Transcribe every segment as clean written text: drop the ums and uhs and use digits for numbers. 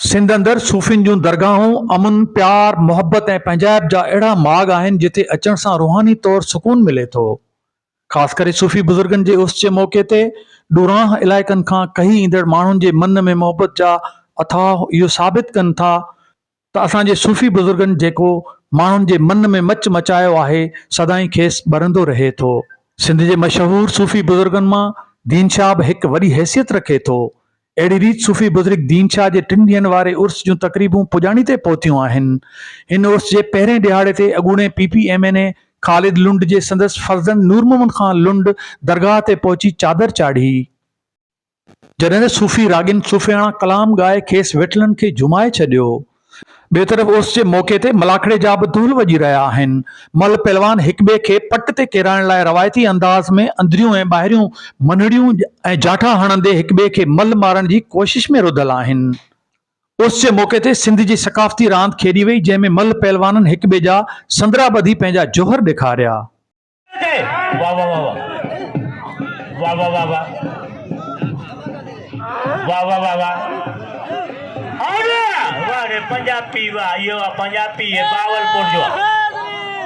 سنڌ اندر صوفين جون درگاهون امن، پيار، محبت ۽ پنهنجائپ جا اهڙا ماڳ آهن جتي اچڻ سان روحاني طور سڪون ملي ٿو. خاص ڪري صوفي بزرگن جي عرس جي موقعي تي ڏورانهن علائقن کان ڪهي ايندڙ ماڻهن جي من ۾ محبت جا اٿاهه اهو ثابت ڪن ٿا ته اسان جي صوفي بزرگن جيڪو ماڻهن جي من ۾ مچ مچايو آهي سدائين کيس ٻرندو رهي ٿو. سنڌ جي مشهور صوفي بزرگن مان دين شاهه به هڪ وڏي حيثيت رکي ٿو. اهڙي ريت صوفي بزرگ دين شاهه جي ٽن ڏينهن واري عرس جون تقريبون پڄاڻي تي پهتيون آهن. هن عرس جي پهرين ڏهاڙي تي اڳوڻي P P M N A Khalid Lund جي سندس فرزند نور محمد خان لنڊ درگاهه تي پهچي چادر چاڙهي. جڏهن ته صوفي راڳين صوفياڻا ڪلام ڳائي کيس ويٺلن کي جهومائي ڇڏيو. ٻئي طرف عرس جي موقعي تي ملاکڙي جا به دهل وڄي رهيا آهن. ملهه پهلوان هڪٻئي کي پٽ تي ڪيرائڻ لاء روايتي انداز ۾ اندريون ۽ ٻاهريون منهڙيون ۽ جاٺا هڻندي هڪٻئي کي ملهه مارڻ جي ڪوشش ۾ رڌل آهن. عرس جي موقعي تي سنڌ جي ثقافتي راند کيڏي وئي جنهن ۾ ملهه پهلوانن هڪٻئي جا سندرا ٻڌي پنهنجا جوهر ڏيکاريا.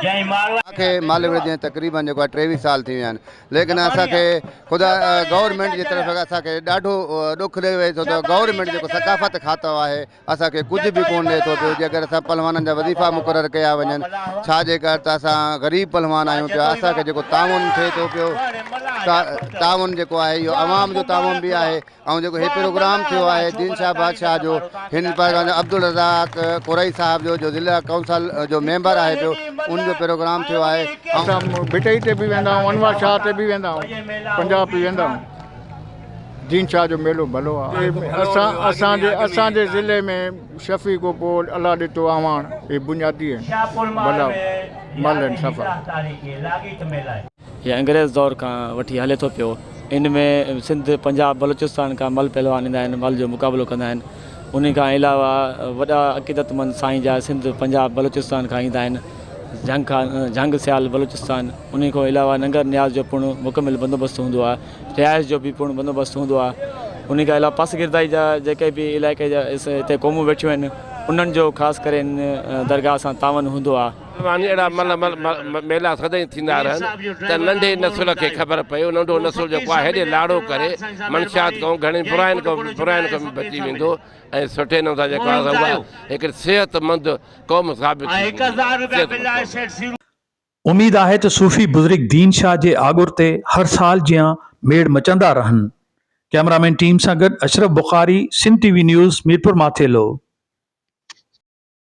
اسان کي مال وڙهندي تقريبن جيڪو آهي ٽيويهه سال ٿي ويا آهن ليڪن اسان کي خدا گورنمينٽ جي طرف کان اسان کي ڏاڍو ڏک ڏئي وئي ٿو ته گورنمينٽ جيڪو ثقافت کاتو آهي اسان کي ڪجهه به ڪونه ڏئي ٿو پيو جيڪر اسان پهلوانن جا وظيفا مقرر ڪيا وڃن ڇا جي ڪر ته اسان غريب پهلوان آهيون پيا اسان کي جيڪو تعاون ٿئي ٿو پيو تعاون جيڪو آهي اهو عوام جو تعاون به آهي ۽ جيڪو هي پروگرام ٿيو آهي دين شاهه بادشاهه جو هن پروگرام جو عبدالرزاق قرئي صاحب جو جو ضلع ڪائونسل جو ميمبر آهي پيو ان جو پروگرام ٿيو آهي. اسان ڀٽئي تي به ويندا آهيون انوار شاهه تي به ويندا آهيون پنجاب به ويندا آهيون. دين شاهه جو ميلو ڀلو آ. اسان اسان جي اسان جي ضلعي ۾ شفيع گوپول، الله ڏتو اعواڻ اهي بنيادي آهن ڀلا مل آهن صفا. هي انگريز دور کان وٺي هلي ٿو پيو. ان ۾ سنڌ، پنجاب، بلوچستان کان مل پهلوان ايندا آهن مل جو مقابلو ڪندا آهن. انهي کان علاوه وڏا عقيدتمند سائين جا سنڌ، پنجاب، بلوچستان کان ايندا آهن. جهنگ کان جهنگ سيال بلوچستان انهي کان علاوه ننگر نياز جو پڻ مڪمل بندوبست هوندو آهي. رهائش جو به پڻ بندوبست هوندو آهي ان کان علاوه پسگردائي جا جيڪي به علائقي جا هتي قومون ويٺيون آهن انهن جو خاص ڪري هن درگاهه سان تعاون هوندو آهي. يعني اهڙا مل ميلا سدائين ٿيندا رهن ته ننڍي نسل کي خبر پئي ننڍو نسل جيڪو آهي هيڏي لاڙو ڪري منشيات کان گهڻين براين کان براين کان بچي ويندو ۽ سٺي نموني سان جيڪو آهي اها هڪڙي صحت مند قوم ثابت ٿي ويندي. اميد آهي ته صوفي بزرگ دين شاهه جي آڳر تي هر سال جيان ميڙ مچندا رهن. ڪئميرامين ٽيم سان گڏ Ashraf Bukhari, Sindh T V news, Mirpur Mathelo.